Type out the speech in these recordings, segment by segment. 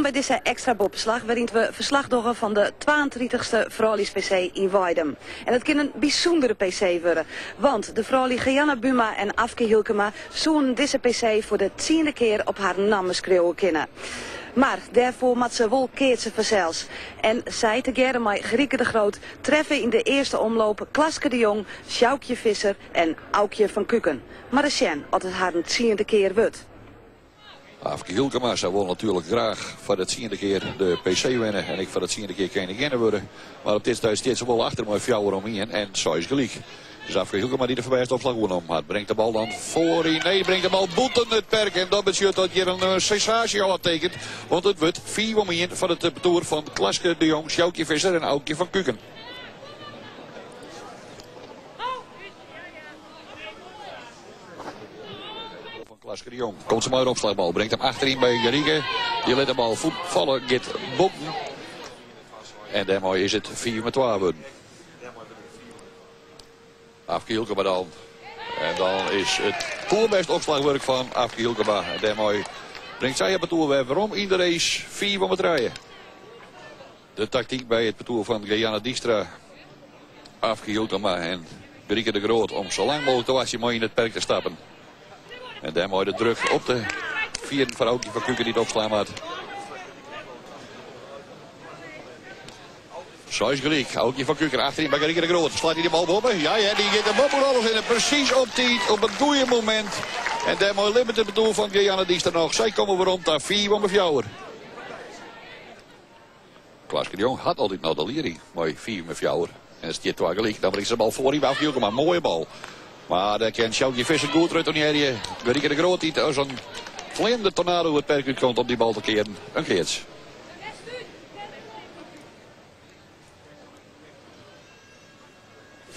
by dizze ekstra boppeslach wêryn't we ferslach dogge fan de 32ste Frouljus PC yn Weidum. En it kin in bysûndere PC wurde, want de froulju Géjanna Buma en Afke Hylkema soenen dizze PC foar de tsiende kear op harren namme skriuwe kinne. Mar dêrfoar moat se wol keatse fansels. En sy tegearre mei Gérieke de Groot treffe yn de earste omloop Klaske de Jong, Sjoukje Visser en Aukje van Kuken. Mar ris sjen oft it harren tsiende kear wurdt. Afke Hylkema, sy wol natuerlik graach foar de tsiende kear de PC winne en ek foar de tsiende kear keninginne wurde. Mar op dit stuit stiet se wol achter mei fjouwer om ien en seis gelyk. Dus Afke Hylkema dy't de foarbêste opslach oernommen hat, bringt de bal dan foaryn. Nee, bringt de bal bûten it perk en dat betsjut dat hjir in eh, sensaasje ôftekent. Want it wurdt fiif om ien foar it partoer fan Klaske de Jong, Sjoukje Visser en Aukje van Kuken. Van Klaske de Jong komt se mei de opslachbal. Bringt him achteryn by Gérieke. Dy lit de bal falle, giet bûten. En dêrmei is it 5-2 wurden. Afke Hylkema dan. En dan is it poerbêst opslachwurk fan Afke Hylkema. En dêrmei bringt sy har partoer wer werom yn de race. 5-3. De taktyk by it partoer fan Géjanna Dijkstra, Afke Hylkema en Gérieke de Groot om sa lang mooglik te wachtsjen mei yn it perk te stappen. En dêrmei de druk op te fieren foar Aukje van Kuken dy't opslaan moat. Seis gelyk. Aukje van Kuken achteryn by Gérieke de Groot. Slacht hy de bal boppe? Ja, ja, dy giet der boppe alles yn. Presys op tiid, op it goede momint. En dêrmei libbet it partoer fan Géjanna Dijkstra noch. Sy komme werom ta 5-4. Klaske de Jong hat altyd noch de lieding mei 5-4. En it stiet twa gelyk. Dan bringt se de bal foaryn by Afke Hylkema. Moaie bal. Mar dêr kin Sjoukje Visser goed retournearje. Gérieke de Groot dy't as in fleanende tornado it perk útkomt om dy bal te kearen. In keats.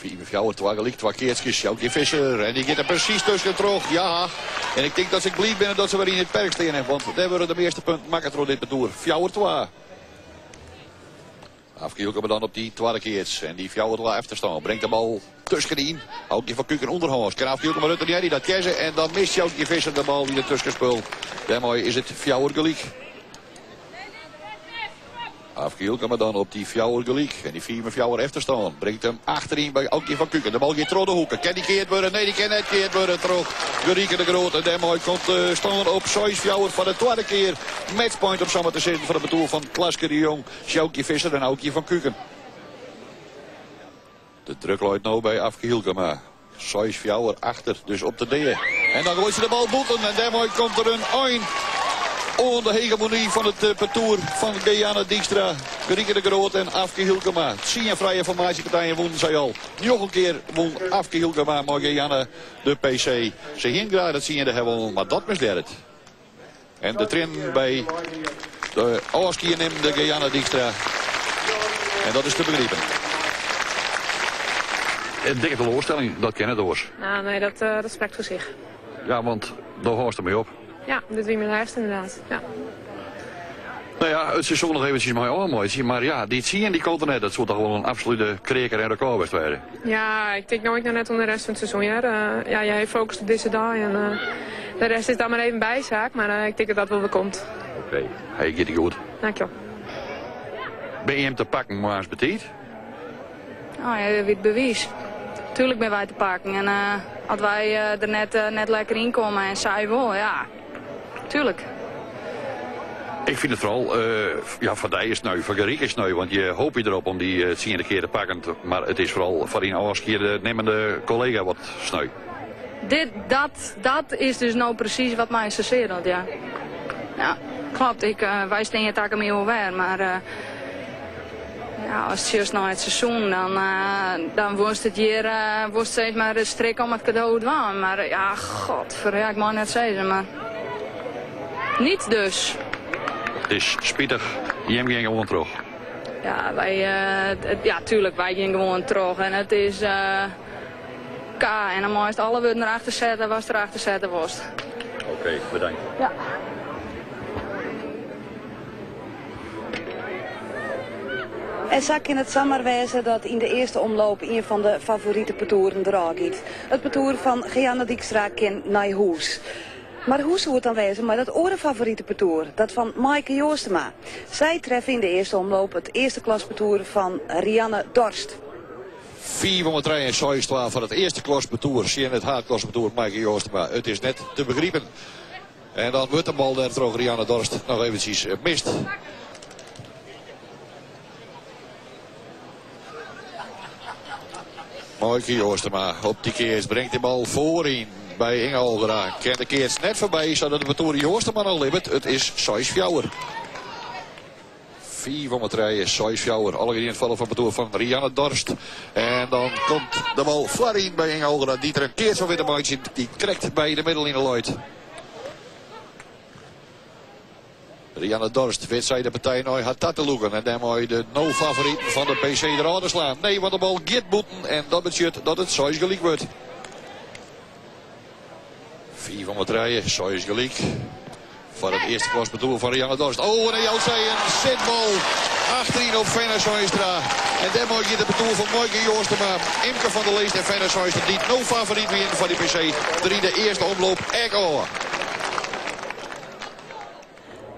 5-4, twa gelyk, twa keatskes. Sjoukje Visser. En dy giet der presys tusken troch. Ja. En ik tink dat se bliid binne dat se wer yn it perk steane. Want dêr wurde de measte punten makke troch dit partoer. 4-2. Afke Hylkema dan op dy twadde keats. En dy 4-2 efterstân. Bringt de bal tuskenyn. Aukje van Kuken ûnderhâns. Kin Afke Hylkema retournearje? Dat kin se. En dan mist Sjoukje Visser de bal yn it tuskenspul. Dêrmei is it fjouwer gelyk. Afke Hylkema dan op dy fjouwer gelyk. En dy 5-4 efterstân bringt him achteryn by Aukje van Kuken. De bal giet troch de hoeke. Kin dy keard wurde? Nee, dy kin net keard wurde troch Gérieke de Groot. En dêrmei komt de stân op 6-4 foar de twadde kear. Matchpoint om sa mar te sizzen foar it partoer fan Klaske de Jong, Sjoukje Visser en Aukje van Kuken. De druk leit no by Afke Hylkema. 6-4 achter, dus op de dea. En dan goait se de bal bûten en dêrmei komt der in ein oan de hegemony fan it eh, partoer fan Géjanna Dijkstra, Gérieke de Groot en Afke Hylkema. Tsien frije formaasjepartijen wûnen sy al. Njoggen kear wûn Afke Hylkema mei Géjanna de PC. Se hiene graach de tsiende ha wollen, mar dat mislearret. En de triennen by de ôfskienimmende Géjanna Dijkstra. En dat is te begripen. Een dikke teloarstelling, dat kin net oars. Nou, nee, dat sprekt voor zich. Ja, want dêr hâldst dermei op. Ja, dit wie myn lêste ynderdaad. Ja. No ja, it seizoen noch eventsjes mei ôfmeitsje. Mar ja, dy tsien dy komt der net. Dat soe toch wol in absolute kreaker en rekôr west wêze. Ja, ik tink no ek noch net oan de rest fan it seizoen hear. Ja, je fokust op dizze dei en de rest is dan mar even bysaak. Mar ik tink dat dat wol wer komt. Oké, hey, giet it goed. Dankjewol. Binne jim te pakken moarns betiid? Oh ja, dat wie it bewiis. Tuurlijk binne wy te pakken. En as wy der net lekker yn komme en sy wol, ja, tuurlijk. Ik fyn it foaral, ja, foar dy is it sneu, foar Gérieke is it sneu, want je hoopje derop om dy tsiende kear te pakken. Mar it is foaral foar dyn ôfskiednimmende kollega wat sneu. Dit, dat, dat is dus no presys wat my sa sear docht, ja. Ja, klopt. Ik, wy stean hjir takom jier wol wer, mar ja, ast sjochst nei it seizoen, dan, dan wolst it hjir, wolst sis mar de strik om it kado dwaan. Mar ja, godver, ja, ik mei net sizze, mar niet dus. It is spitich, jim gean gewoan troch. Ja, wy, ja, tuurlijk, wy gean gewoan troch en it is K en dan meist alle wurden erachter sette watst erachter sette wolst. Oké, bedankt. Ja. En sa kin it samar wêze dat yn de earste omloop ien fan de favorite partoeren derôf giet. It partoer fan Géjanna Dijkstra kin nei hûs. Mar hoe soe it dan wêze mei dat oare favorite partoer, dat fan Maaike Joostema? Sy treffe yn de earste omloop it earste klaspartoer fan Rianne Dorst. 5 om 'e trije en seis twa foar it earste klaspartoer tsjin it haadklaspartoer Maaike Joostema. It is net te begripen. En dan wurdt de bal dêr troch Rianne Dorst noch eventsjes mist. Maaike Joostema op dy keats bringt de bal foaryn by Inge Algra. Kin de keats net foarby, sadat de partoer Joostema noch libbet. It is 6-4. 5 om 'e trije, 6-4. Allegear yn it foardiel fan partoer fan Rianne Dorst. En dan komt de bal foaryn by Inge Algra, dy't der in keats fan wit te meitsjen, dy't krekt by de middelline leit. Rianne Dorst wit sy de partij nei har ta te lûken en dêrmei de no favoriten fan de PC derôf te slaan. Nee, want de bal giet bûten en dat betsjut dat it seis gelyk wurdt. 5 om 'e trije, seis gelyk. Foar it earste klaspartoer fan Rianne Dorst. Oh, en dan jout sy in sitbal achteryn op Fenna Zeinstra. En dêrmei giet it partoer fan Maaike Joostema, Imke van der Leest en Fenna Zeinstra, dy't no favoryt wienen foar dy PC, der yn de earste omloop ek ôf.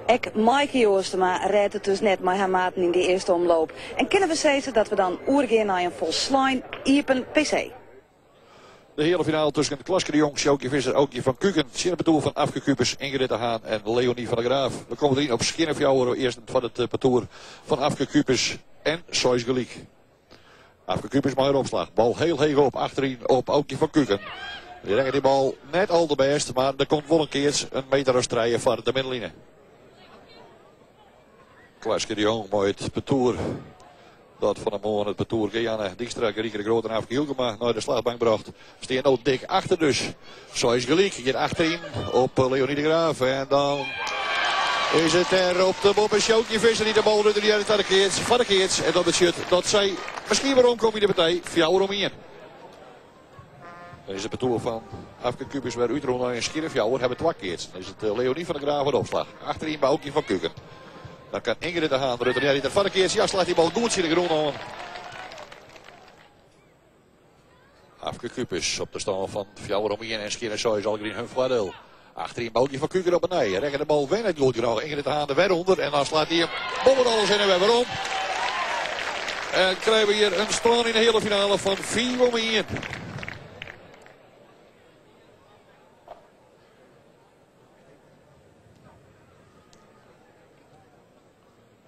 Ek Maaike Joostema rêdt it dus net mei har maten yn dy earste omloop. En kinne we sizze dat we dan oergean nei in folslein iepen PC? De heale finale tusken Klaske de Jong, Sjoukje Visser, Aukje van Kuken, tsjin it partoer fan Afke Kupers, Ingrid de Haan en Leonie van der Graaf. We komme deryn op skjinne fjouwer earsten foar it partoer fan Afke Kupers en seis gelyk. Afke Kupers mei har opslach. Bal hiel heech op, achteryn op Aukje van Kuken. Dy rekket dy bal net al te bêst, mar der komt wol in keats in meter as trije foar de middelline. Klaske de Jong mei it partoer dat fan 'e moarn it partoer Geanne Dykstra, Gerieke de Groot en Afke Hylkema nei de slachbank brocht. Stean no dik achter dus. Seis gelyk giet achteryn op Leonie de Graaf. En dan is it dêr op de boppe Sjoukje Visser dy't de bal retournearret foar de keats. Foar de keats. En dat betsjut dat sy miskien werom komme yn de partij. 4 om 1. Dan is it partoer fan Afke Kupers wer útrûn nei in skjinne fjouwer. Hawwe twa keatsen. Dan is it Leonie van der Graaf oan de opslach. Achteryn by Aukje van Kuken. Dan kan Ingrid de Haan retournearje foar de keats. Ja, slacht dy bal goed tsjin de grûn oan. Afke Kupers op de stân fan 4 om 1 en skjinne 6 allegear yn hun foardiel. Achteryn Aukje van Kuken op 'e nij. Rekke de bal wer net goed genôch. Ingrid de Haan der wer ûnder en dan slacht hy him boppe alles hinne wer werom. En krije we hjir in stân yn de heale finale fan 5 om 1.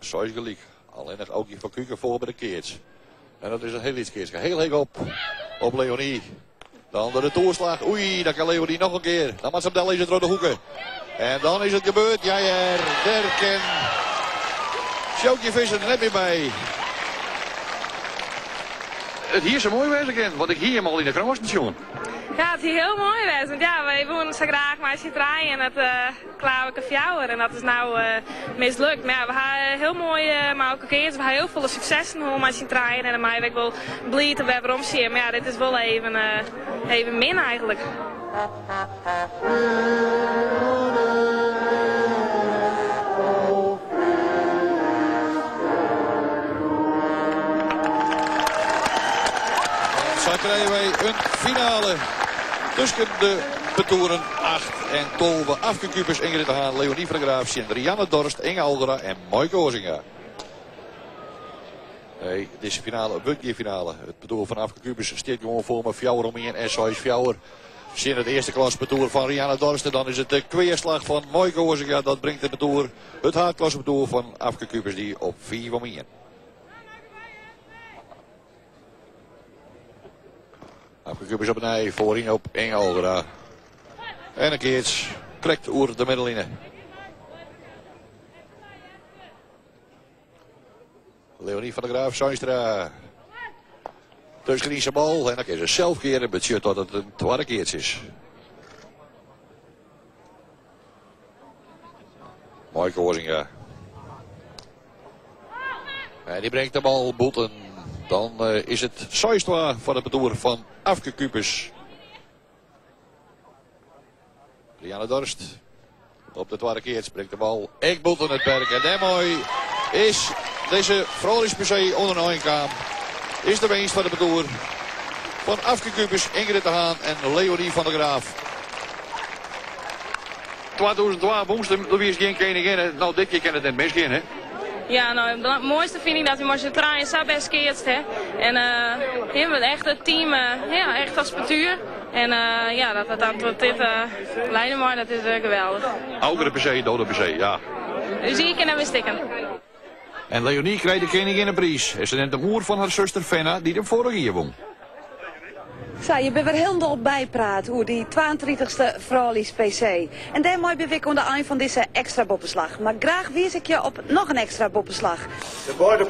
Seis gelyk. Allinnich Aukje van Kuken foar by de keats. En dat is in hiel lyts keatske. Hiel heech op op Leonie. Dan de retourslach. Oei, dan kan Leonie noch in kear. Dan moat se him dellizze troch de hoeke. En dan is it gebeurd. Ja, hear. Dêr kin Sjoukje Visser net mear by. It hie sa moai wêze kinnen, want ik hie him al yn de krânsen sjoen. Ja, it hie hiel moai west. Want ja, wy woenen sa graach mei syn trijen it Klaverke fjouwer en dat is no mislukt. Mar ja, we ha hiel moai mei elkoar keatst. We ha hiel folle suksessen hân mei syn trijen en dan meie we ek wol bliid wer werom sjen. Mar ja, dit is wol even, even min eigentlik. Sa krije wy in finale tusken de partoeren 8 en 12. Afke Kupers, Ingrid de Haan, Leonie van der Graaf, tsjin Rianne Dorst, Inge Algera en Maaike Ozinga. Nee, dizze finale wurdt gjin finale. It partoer fan Afke Kupers stiet gewoan foar mei 4 om 1 en 6-4. Tsjin it earste klaspartoer fan Rianne Dorst. En dan is it de kweaslach fan Maaike Ozinga. Dat bringt it partoer, it haadklassepartoer fan Afke Kupers, dy op 5 om 1. Afke Kupers op 'e nij foaryn op Inge Algera. En in keats krekt oer de middelline. Leonie van der Graaf, Zeinstra. Tusken de bal en dan kin se sels keare. Betsjut dat it in twadde keats is. Maaike Ozinga. En dy bringt de bal bûten. Dan is it 6-2 foar it partoer fan Afke Kupers. Rianne Dorst op de twadde keats bringt de bal ek bûten it perk. En dêrmei is dizze frouljuspc oan in ein kaam. Is de winst foar it partoer fan Afke Kupers, Ingrid de Haan en Leonie van der Graaf. 2002 wûnst him, doe wiest gjin keninginne. No, dit kear kin it net misgean, hè? Ja, no, it moaiste fyn ik dat wy mei syn trijen sa bêst keatst ha. En uh, echt it team, ja, echt as partoer. En ja, dat dat dan tot dit leide mei, dat is geweldich. Auke de PC, do de PC, ja. Dus ien kin net mear stikken. En Leonie krijt de keninginnepriis. En se nimt him oer fan har suster Fenna, dy't him foarich jier wûn. Sa, je binne wer hielendal bypraat oer dy 32e Frouljus PC. En dêrmei bin ik oan de ein fan dizze ekstra boppeslach. Mar graach wiis ik je op noch in ekstra boppeslach. De beide.